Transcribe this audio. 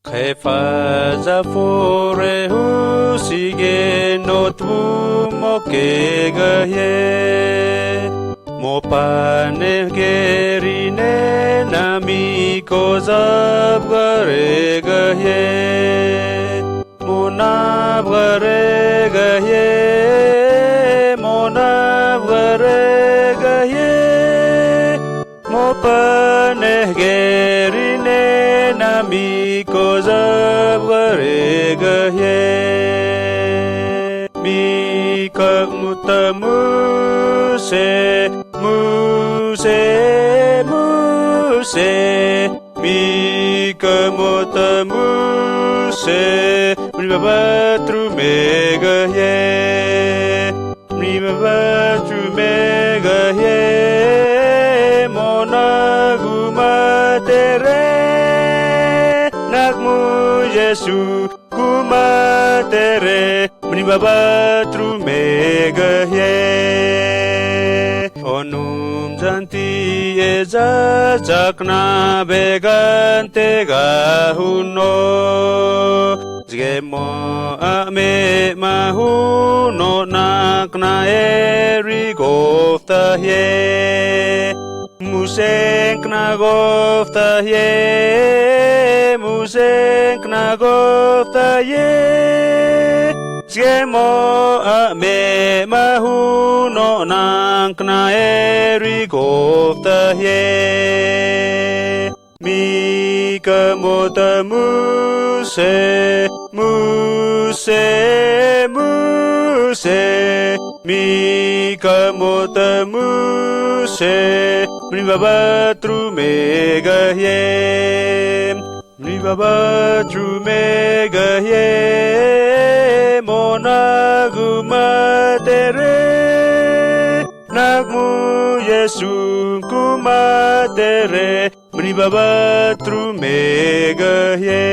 Khefa fore husige notbu mokegaye Mopane gerine nami kozabgaregaye Monabgaregaye Monabgaregaye Mopane gerine nami kozabgaregaye Mika mutamuse muse muse Mika mutamuse Mribabatrumegaye Mribabatrumegaye Monagumatere Nakmu Yesu kumatere Mribabatrumegaye Onum janti eza jakna begante gahuno Zgemo ame mahuno nakna eri goftaye Musenkna goftaye Musenkna goftaye Zgemo ame mahuno nakna eri goftaye Mika motamuse muse muse Mika motamuse Mribabatrumegaye Mribabatrumegaye Monagumatere Nakmu Yesu kumatere Mribabatrumegaye.